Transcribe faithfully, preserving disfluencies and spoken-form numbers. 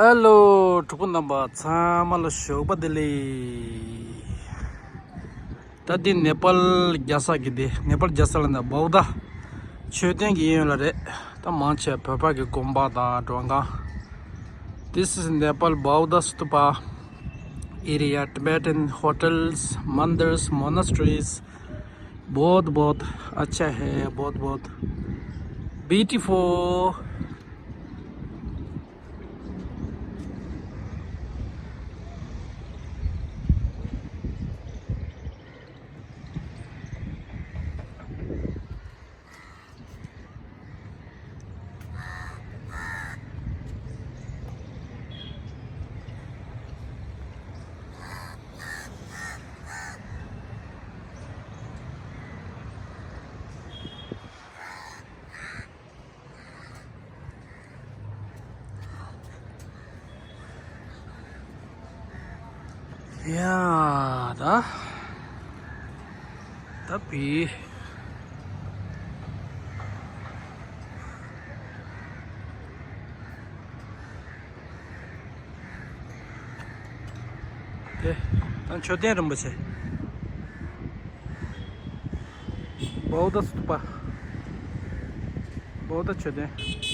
ཧེ་ལོ། གྲོགས་པོ་རྣམ་པ་ཚང་མ་ལ་ཞོགས་པ་བདེ་ལེགས། ད་འདི་ནེ་པཱལ་རྒྱལ་ས་གི་འདི་ནེ་པཱལ་རྒྱལ་ས་ལ་ན་བའུ་དྷ་མཆོད་རྟེན་གྱི་གཡས་གཡོན་ལ་རེད། ད་མང་ཆེ་བོད་པ་གི་དགོན་པ་དང་མགྲོན་ཁང་། This is Nepal Bauddha Stupa area, Tibetan hotels, mandirs, monasteries. बहुत बहुत अच्छा है, बहुत बहुत beautiful. ཡ་ད་ད་བི། དེ་ད་མཆོད་རྟེན་རིན་པོ་ཆེ། བའུ་དྷ་སྟུ་པ། བའུ་དྷ་མཆོད་རྟེན།